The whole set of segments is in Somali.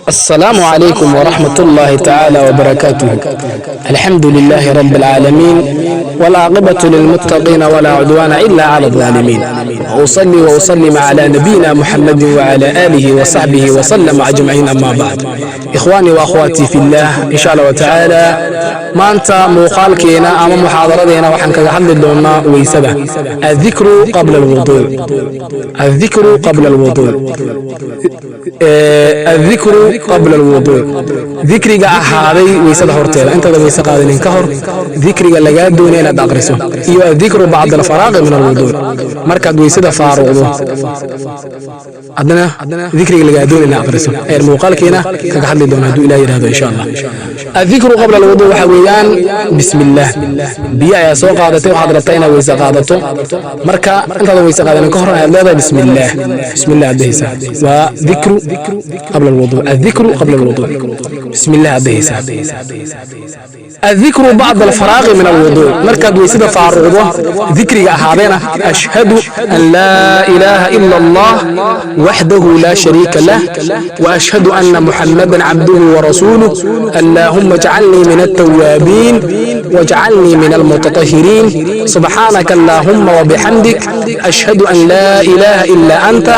السلام عليكم ورحمة الله تعالى وبركاته. الحمد لله رب العالمين، والعاقبة للمتقين، ولا عدوان إلا على الظالمين، وأصلي وأسلم على نبينا محمد وعلى آله وصحبه وسلم أجمعين. أما بعد، إخواني وأخواتي في الله، إن شاء الله تعالى maanta muuqaalkeena ama muxaadaradeena waxaan kaga hadli doonaa weysada، الذكر قبل الوضوء، الذكر قبل الوضوء، الذكر قبل الوضوء، dikriga ahaaday weysada horteeda, intaada weyse qaadanin ka hor dikriga lagaa doonaya inaad aqriso, iyo الذكر بعد الفراغ من الوضوء، markaad weysada faaruqdo haddana dikriga lagaa doonaya inaad aqriso, ayaan muuqaalkeena kaga hadli doona, hadduu Ilaah yidhahdo, insha Allah. الذكر قبل الوضوء waxa weeyaan bismi illaah. Biyo ayaa soo qaadatay, waxaad rabtaa inaad weyse qaadato. Marka intaadan weyse qaadanin ka hor ayaad leedahay bismi illaah. Bismi illah aad dhehaysaa, waa ذكر قبل الوضوء. الذكر قبل الوضوء، bismi illah aad dhehaysaa. الذكر بعد الفراغ من الوضوء، markaad weysada faaruqdo dikriga ahaadayna: أشهد أن لا إله إلا الله وحده لا شريك له، وأشهد أن محمدا عبده ورسوله، اللهم اجعلني من التوابين واجعلني من المتطهرين، سبحانك اللهم وبحمدك، أشهد أن لا إله إلا أنت،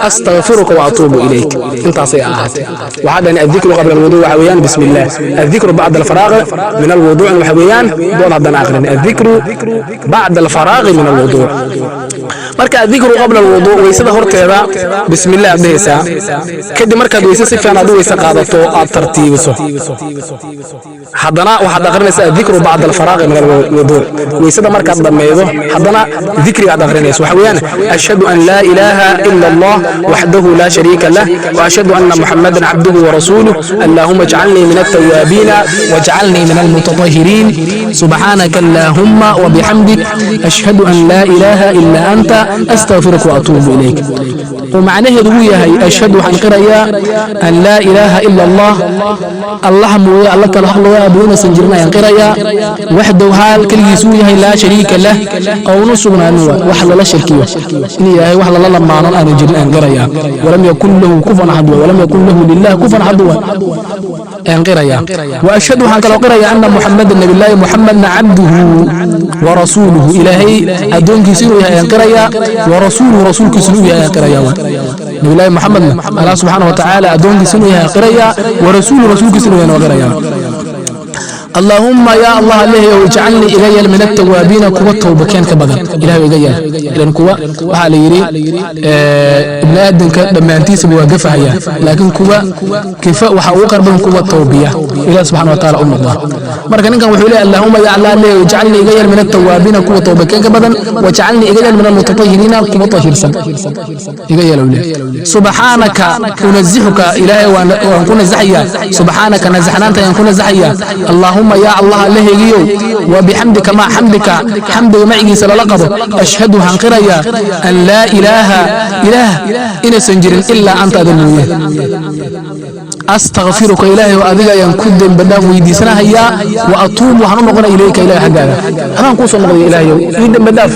أستغفرك وأتوب إليك. انت ahaatay. Waxaa dhani الذكر قبل الوضوء waxa weeyaan bismi illah. الذكر بعد الفراغ من الوضوء waxa weeyaan doon haddana aqrin الذكر بعد الفراغ من الوضوء. Marka الذكر قبل الوضوء, weysada horteeda, bismi illah aad dhehaysaa. Kadib markaad weyse si fiican aad u weyse qaadato, aad tartiibiso, haddana waxaad aqrinaysaa الذكر بعد الفراغ من الوضوء. Weysada markaad dhammaydo haddana dikriga aad aqrinayso waxa weeyaan: أشهد أن لا إله إلا الله وحده لا شريك له، وأشهد أن محمدا عبده ورسوله، اللهم اجعلني من التوابين واجعلني من المتطهرين، سبحانك اللهم وبحمدك، أشهد أن لا إله إلا أنت، أستغفرك وأتوب إليك. ومعناه yahay: أشهد waxaan qirayaa, أن لا إله إلا الله, Allah mooye alla kale xaq looga caabudo inaysan jirin ayaan qirayaa, وحده haal keligiis uu yahay, لا شريك له, ouna sugnaanin wax lala shirkiyo, inuu yahay wax lala lamaanon aanan jirin ayaan qirayaa, ولم يكن له كفوا أحد, ولم يكن له لله كفوا أحد ayaan qirayaa. وأشهد waxaan kaloo qirayaa, أن محمدا, nabillaahi Muxamedna, عبده ورسوله, Ilaahay addoonkiisa inuu yahay ayaan qirayaa, ورسوله, rasuulkiisa inuu yahay ayaan qirayaa. Nabillaahi Muxamedna Allah subxaana wa tacaala addoonkiisa inuu yahay qirayaa, ورسوله, rasuulkiisa inuu yahay qirayaa. اللهم يا الله alle, اجعلني iga yeel, من التوابين, kuwa towbakeenka badan Ilahay iga yeel. Ilan kuwa waxaa la yidhi ibni aadamka dhammaantiisaba waa gafahaya, laakiin kuwa kifa waxaa ugu qarban kuwa towbiya, Ilaah subxana wa taala u noqda. Marka ninkan wuxuu leeyahay: اللهم يا الله alle, اجعلني iga yeel, من التوابين, kuwa towbakeenka badan, واجعلني iga yeel, من المتطهرين, kuwa tahirsan iga yeel leeyahay. سبحانك أنزهك, Ilaahay waan ku nasaxayaa, سبحانك, nasaxnaanta ayaan ku nasaxayaa, اللهم يا الله allahaygiyow, وبحمدك مع حمدك, xamdiga macigiisa lala qabo, أشهد waxaan qirayaa, أن لا إله, ilaah inaysan jirin, إلا أنت, ada mooye, أستغفرك, Ilaahay adiga ayaan ku dembi dhaaf weydiisanahayaa, وأتوب, waxaan u noqonaya, إليك, Ilahay xaggaaga adaan kuu soo noqday. Ilaahayow, ii dembi dhaaf,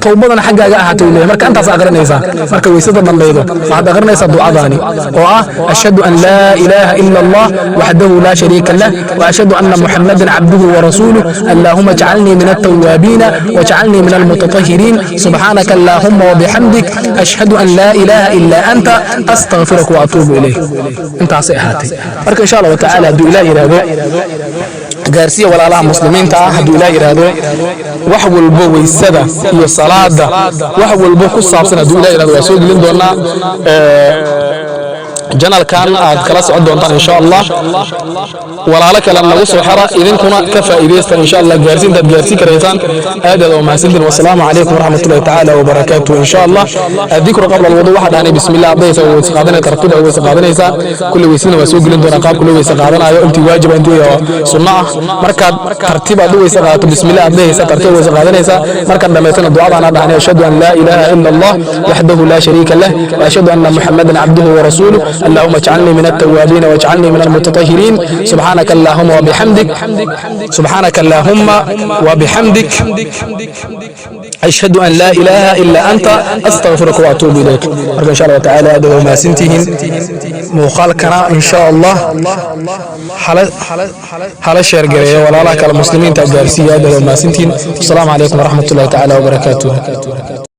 towbadana xaggaaga ahaatay uu leeyahay. Marka intaas aqrinaysaa, marka weysada dhammaydo waxaad aqrinaysaa ducadaani oo ah: أشهد أن لا إله إلا الله وحده لا شريك له، وأشهد أن محمدا عبده ورسوله، اللهم اجعلني من التوابين واجعلني من المتطهرين، سبحانك اللهم وبحمدك، أشهد أن لا إله إلا أنت، أستغفرك وأتوب إليك. Intaasay ahaatay. Marka insha Allahu tacaala, hadduu Ilaah yidhaahdo, gaarsiya walaalaha muslimiinta ah. Hadduu Ilaah yidhaahdo, wax walbo weysada iyo salaada, wax walbo ku saabsan, hadduu Ilaah yidhahdo, waa soo gelin doonaa channelkan aad kala socon doontaan, insha Allah. Walaalo kale nagu soo xira, idinkuna ka faa'iidaysta, insha Allah. Gaarsiintaad gaarsiin karaysaan, aad aad waa mahadsantiin. Wasalaamu calaykum waraxmatullahi tacaala wabarakaatuh. Insha Allah, الذكر قبل الوضوء waxaa dhahnay bismi illah ardaysa, weyse qaadanay, tartiib weyse qaadanaysaa. Kulli weysadana waa soo gelin doonaa, qaabka loo weyse qaadanayo, intii waajiba, intii sunno ah. Markaad tartiib aad u weyse qaadato, bismi illah aad dhehaysa, tartiib weyse qaadanaysaa. Markaad dhamaysana ducadaan aad dhahnay: أشهد أن لا إله إلا الله وحده لا شريك له، وأشهد أن محمدا عبده ورسوله. اللهم اجعلني من التوابين واجعلني من المتطهرين. سبحانك اللهم وبحمدك، سبحانك اللهم وبحمدك، أشهد أن لا إله إلا أنت، أستغفرك وأتوب إليك. Marka insha Allah tacaala aad waa mahadsantihiin. Muuqaalkana insha Allah hala share gareeyo, walaalaha kale muslimiinta gaarsiiya. Aad waa mahadsantihiin. Asalaamu calaykum waraxmat ullahi tacaala wabarakaatuh.